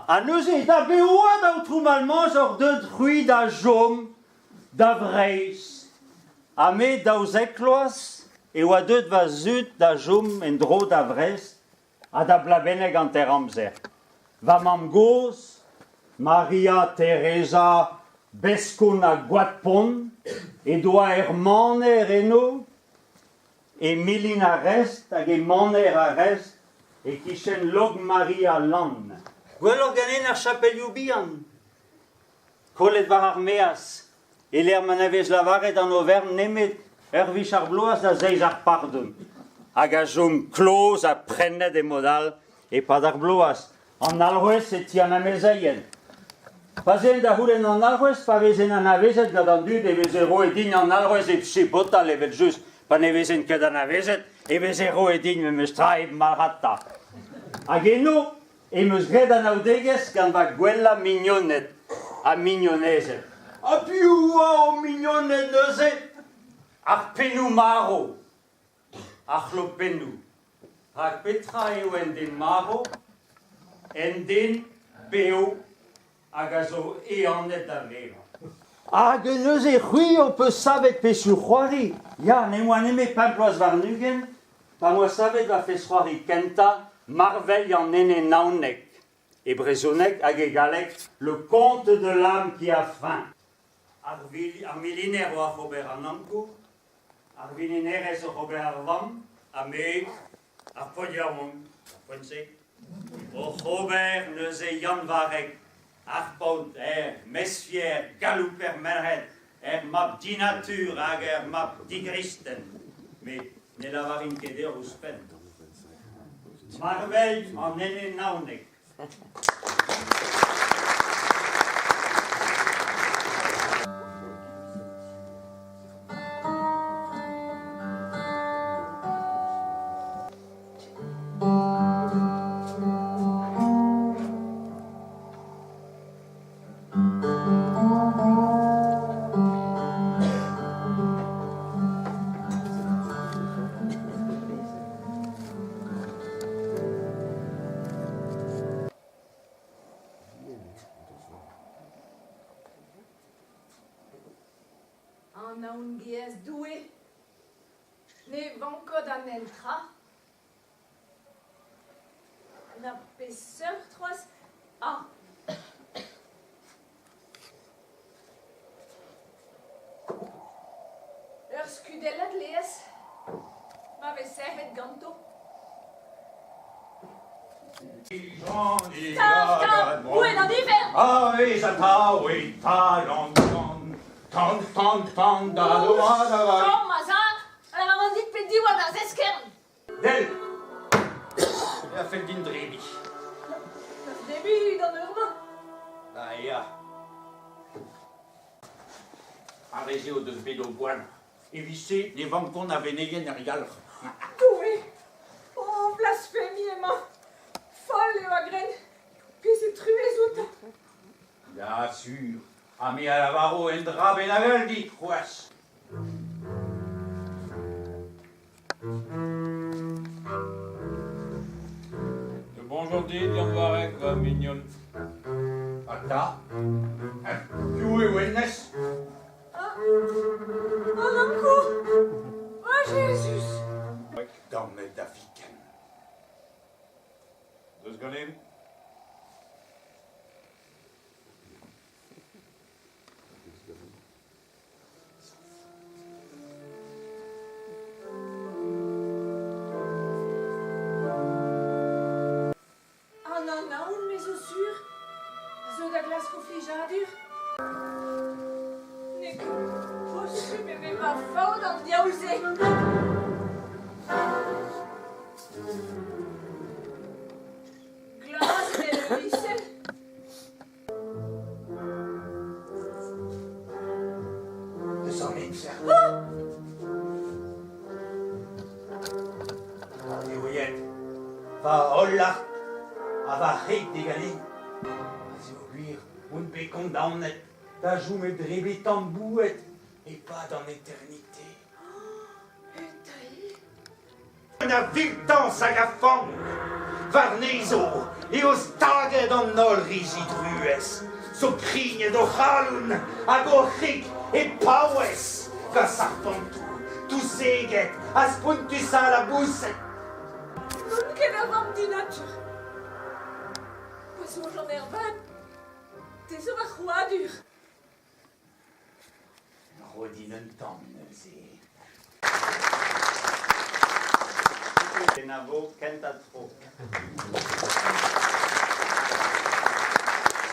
Ha neuze, da be oad, aotrou Malmanche, oc'h deuet c'hwi da chom da Vreizh? Ha me, 12 vloaz, e oa deuet va zud da chom en-dro da Vrest ha da Blabenneg hanter-amzer. Va mamm-gozh, Maria Tereza Beskont a Goadpont, he doa ur maner eno, e Milin ar Rest hag e Maner ar Rest e-kichen Lokmaria-Lann. Gwelloc'h ganin ar chapelioù bihan, kollet war ar maez, e-lec'h ma ne vez lavaret an overn nemet ur wech ar bloaz da zeiz ar pardon, hag a chom kloz ha prennet e mod all e-pad ar bloaz. An alc'hwez e ti an amezeien. Pa'z eent da c'houlenn an alc'hwez, pa vezen anavezet gant an dud e veze roet din an alc'hwez hep chipotal evel-just. Pa ne vezen ket anavezet e veze roet din memestra hep marc'hata. Hag eno em eus graet anaoudegezh gant va gwellañ mignoned ha mignonezed. Ha piv oa ho mignoned neuze? Ar pennoù marv. Ar c'hlopennoù. Rak petra eo un den marv? Un den bev hag a zo ehanet da vevañ. Hag neuze c'hwi ho peus savet pezhioù-c'hoari? Ya, ne oa nemet pemp bloaz warn-ugent pa 'm boa savet va fezh-c'hoari kentañ, Marvel an ene naonek, e brezhoneg hag e galleg Le conte de l'âme qui a faim. Ar miliner oc'h ober an Ankou, Ar vilinerez oc'h ober ar vamm, ha me, ar paotr yaouank, ar poent-se, oc'h ober neuze Yann Vareg, ar paotr er mezvier galouper merc'hed, er mab dinatur hag er mab digristen. Met ne lavarin ket deoc'h ouzhpenn. Marvel an ene naonek. Anaon gaezh Doue, ne vanko da netra. Na peseurt c'hoazh ah Ur skudellad laezh ma vez serret ganto. Tav, tav, boued an ifern! A vez atav e-tal an tan, tan, tan, tan, da Chom ma zad, a lavaran dit pe diwall da zeskern! Del! Me a fell din drebiñ. Drebiñ d'an eur-mañ? Ah ya. Ar re-se o deus bet o gwalc'h. Evit-se ne vankont a veneien er yalc'h. Doue! O blasfemiñ emañ! Foll eo a-grenn! Pezh truez outañ! Ya, sur. Ha me a lavaro un dra bennak all dit c'hoazh. Bonjour dit, Yann Vareg, va mignon. Ata, piv eo hennezh? Ah, an Ankou! Oh, Jezuz! Daonet da viken. Deus ganin. An anaon, me zo sur, a zeu da glask o flijadur. N'eo ket posupl e ve ma faot an diaoul-se. Glas evel ul lisel. Eus an ifern. Eo aet va holl art ha va c'hig diganin. Pa'z eo gwir on bet kondaonet da chom hep debriñ tamm boued e-pad an eternite. A viltañs hag a fank. Warnezho eo staget an holl re zidruez, zo krignet o c'halon hag o c'hig e paouez gant sarpantoù, touseged ha spontusañ laboused. N'on ket ur vamm dinatur. Pa soñjan ervat, te zo va c'hrouadur. Ro din un tamm neuze. Kenavo, kentañ tro.